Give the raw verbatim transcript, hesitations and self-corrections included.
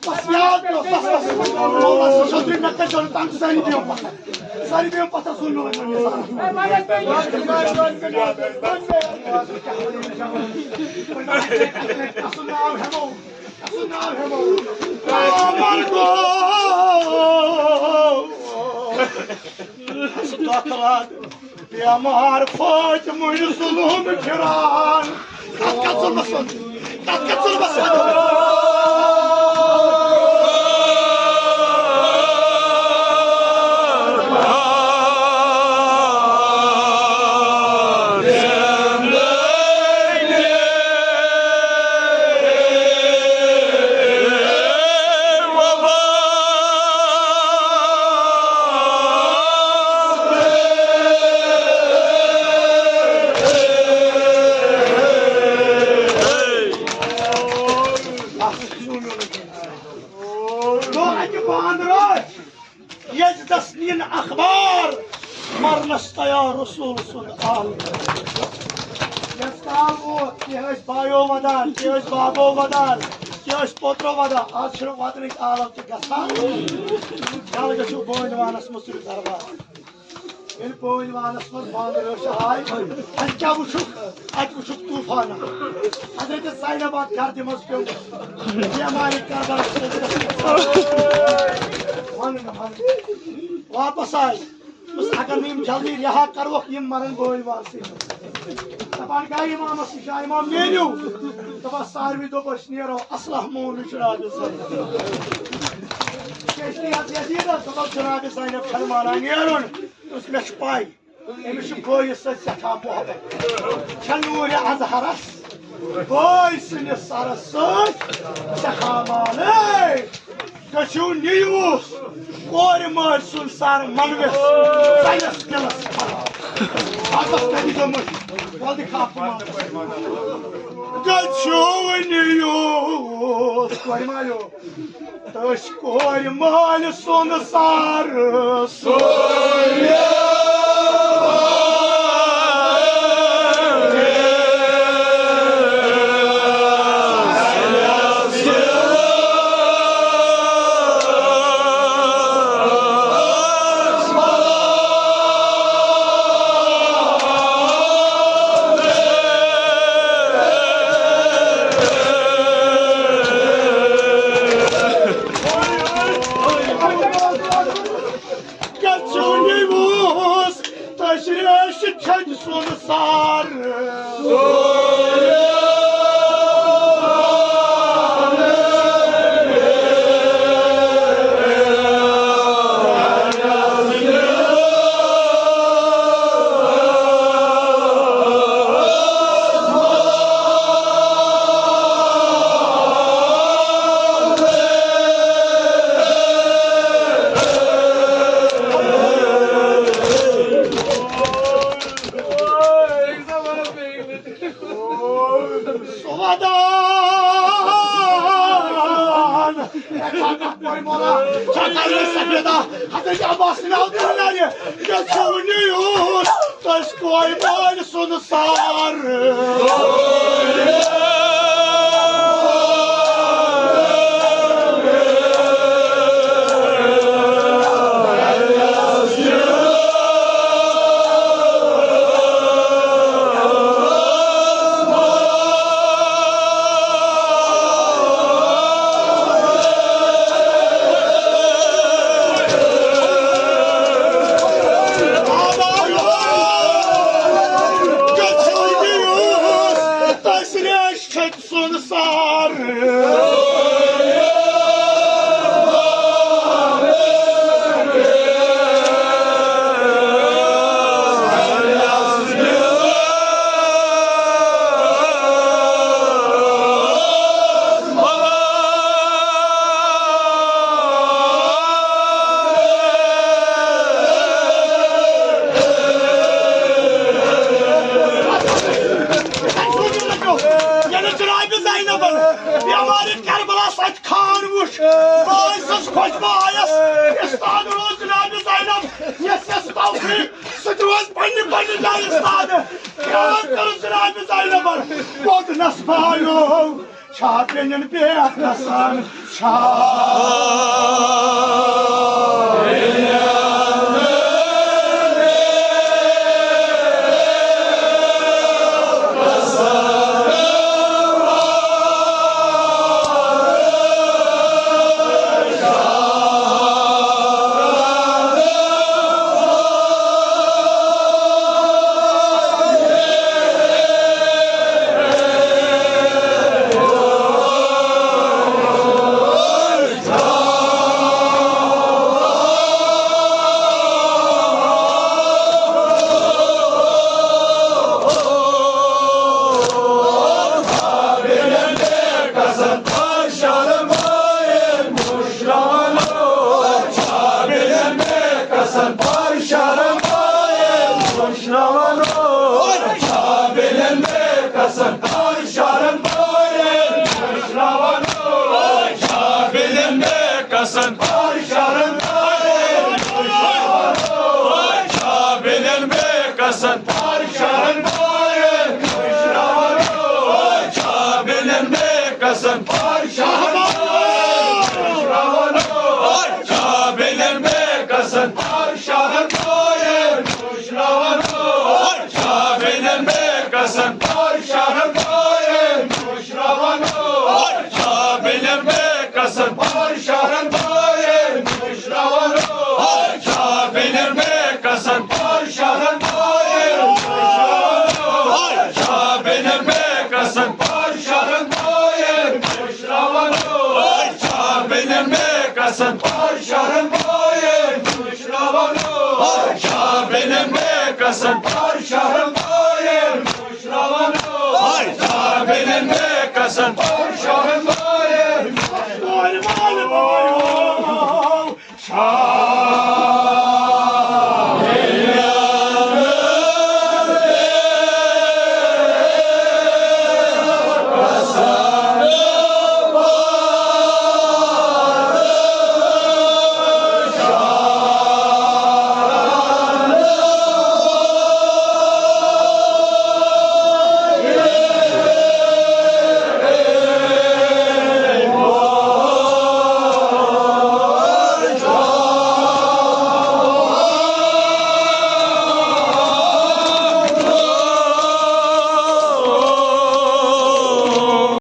بس یاد پیوٚو، بس، بس۔ مولا صٲب، شۄدرِ مےٚ کَتہِ چھُ تَمہِ سۭتۍ سٲری بِہِو پَتھر۔ سٲری بِہِو پَتھر، سُے میون نبی سارا۔ اَسُن ناو ہٮ۪مو، اَسُن ناو ہٮ۪مو۔ کامَر گوٚو۔ اَسُن دۄکھٕ لاد۔ بیمار فاطمہ ظلم پھران۔ تتھ کتھ ظلمس وَنہٕ؟ تتھ کتھ ظلمس وَنہٕ؟ گوٚو اَکہِ بانٛدرٕ ییٚتہِ دَس نِن اخبار، مرنس تیار رسول سُنٛد آل۔ یَس کال ووت، کینٛہہ ٲسۍ بایو وَدان، کینٛہہ ٲسۍ بابو وَدان، کینٛہہ ٲسۍ پوترو وَدان۔ آز چھِنہٕ وَدنٕکۍ آلو تہِ گژھان۔ یَلہٕ گٔژھِو بٲنۍ وانَس منٛز تُلِو دربار۔ ییٚلہِ پٲلۍ وانَس منٛز بانٛدٕ رٲچھ آے، اَتہِ کیٛاہ وٕچھُکھ؟ اَتہِ وٕچھُکھ طوٗفان۔ حضرت زینب اَتھ گردِ منٛز پیوٚو۔ بیمارِ کربلا۔ وَنہٕ نہٕ، وَنہٕ نہٕ۔ واپس آے۔ دوٚپُس، اگر نہٕ یِم جلدی رِہا کَروکھ، یِم مَرَن بٲلۍ وارسٕے منٛز۔ دَپان گٔے اِمامَس نِش، آ اِمام نیٖرِو۔ دوٚپُس، ساروی دوٚپ، أسۍ نیرو، اصلہ مون نہٕ جناب زینب۔ کیٛازِ یَتھ یزیٖدَس دوٚپُس، جناب زینب چھَنہٕ مانان نیرُن۔ دوٚپُس، مےٚ چھِ پَے، أمِس چھُ بٲیِس سۭتۍ سٮ۪ٹھاہ محبت۔ چھےٚ نوٗرِ اظہرس بٲے سٕنٛدِس سرس سۭتۍ سٮ۪ٹھاہ مالے۔ گٔژھِو نِیوٗس کورِ مٲلۍ سُنٛد سر منوِس، سَنٮ۪س دِلس خراب۔ بس، بس، کٔرِو دوٚپمُت، وَلہٕ دِ کھاپ تہٕ مَنٛگ۔ گٔژھِو نِیوٗس کورِ مالیو۔ تٔچھ کورِ مالہِ سُنٛد سر سُنٛد۔ گژھِو نِوُس تشریش چھج سُنٛد سار۔ سفیدہ، حضرت عباس ناو تُلنَے، یہِ چھُو نیوٗر، تٔسۍ کورِ مٲلۍ سُنٛد سار۔ خان وُچھ، بہٕ ٲسٕس خۄش، بہٕ آیس۔ استاد روز جناب زینب، یس یس توفیق، سُہ تہِ روز پننہِ پننہِ جایہِ استاد۔ کیٛاہ کٔرٕس جناب زینبن؟ ووٚدنس بالو، چھا بیٚنٮ۪ن پٮ۪ٹھ گژھان؟ چھا